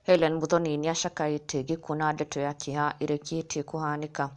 Hellen Muthoni nĩacakaĩte gĩkuũ na ndeto ya kĩeha ĩrĩkĩtie kũhanĩka.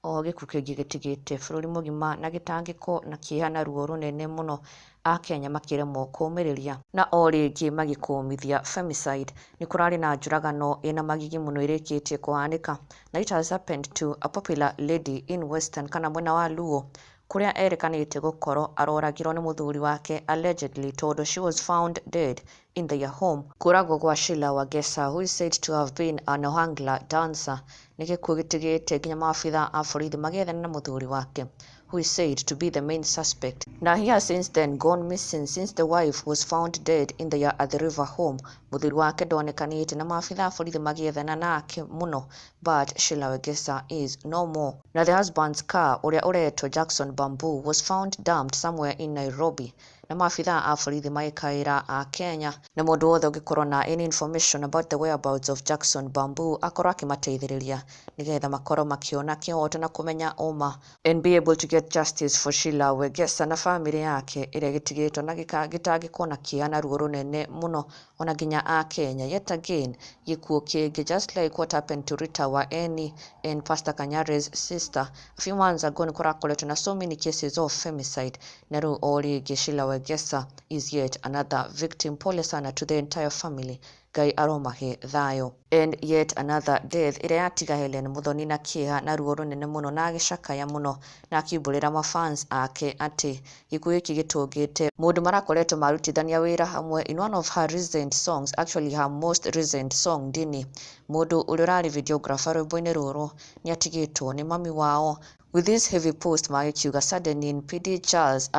Oho gĩkuũ kĩngĩ gĩtigĩte bũrũri mũgima na gĩtangĩko na kĩeha na ruo rũnene mũno, Akenya makĩremwo kũmĩrĩria na o rĩngĩ magĩkũmithia femicide. Nĩ kũrarĩ na njũragano ĩna magigi mũno ĩrĩkĩtie kũhanĩka, na it has happened to a popular lady in Western kana mwena wa Luo, kũrĩa erĩkanĩte gũkorwo aroragirwo nĩ mũthuri wake, allegedly, tondũ she was found dead in their home. Kũragwo gwa Sheila Wagesa, who is said to have been an Ohangla dancer, nĩ gĩkuũ gĩtigĩte nginya maabitha a borithi magĩethana na mũthuri wake, who is said to be the main suspect. Na he has since then gone missing since the wife was found dead in their Athi River home. Mũthuri wake ndonekanĩte na maabitha a borithi magĩethana nake mũno, but Sheila Wegesa is no more. Na the husband's car, ũrĩa ũretwo Jackson Bamboo, was found dumped somewhere in Nairobi, na maabitha a borithi magĩkaĩra a Kenya na mũndũ wothe ũngĩkorwo na any information about the whereabouts of Jackson Bamboo akorwo akĩmateithĩrĩria nĩgetha makorwo makĩona kĩhoto na kũmenya ũma and be able to get justice for Sheila Wegesa na family yake ĩrĩa gĩtigĩtwo na gĩtangĩko na kĩeha na ruo rũnene mũno, ona nginya a Kenya. Yet again, gĩkuũ kĩngĩ, just like what happened to Rita Waeni and Pastor Kanyare's sister a few months ago. Nĩ kũrakoretwo na so many cases of femicide, na rĩu o rĩngĩ Sheila Wegesa is yet another victim. Pole sana to the entire family, Ngai aromahe thayũ. And yet another death ĩrĩa yatiga Hellen Muthoni na kĩeha na ruo rũnene mũno, na agĩcakaya mũno na akiumbũrĩra mafans ake atĩ gĩkuũ gĩkĩ gĩtũngĩte mũndũ marakoretwo marutithania wĩra hamwe in one of her recent songs, actually her most recent song, Ndini. Mũndũ ũrĩa ũrarĩ videographer rwĩmbo-inĩ rũrũ nĩ atigĩtwo nĩ mami wao. With this heavy post magĩkiuga, "Saddening, PD Charles,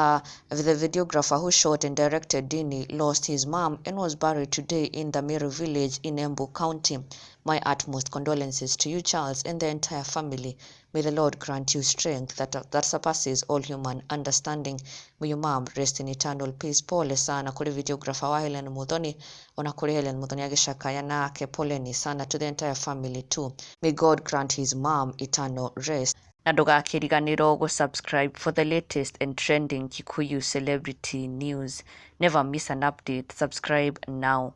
the videographer who shot and directed Dini, lost his mom and was buried today in the Meru village in Embu County. My utmost condolences to you, Charles, and the entire family. May the Lord grant you strength that surpasses all human understanding. May your mom rest in eternal peace." Pole sana kũrĩ videographer wa Helen Muthoni, ona kũrĩ Helen Muthoni agĩcakaya nake. Poleni sana to the entire family too. May God grant his mom eternal rest. Na ndũgakĩriganĩrwo gũ-subscribe for the latest and trending Kikuyu celebrity news. Never miss an update. Subscribe now.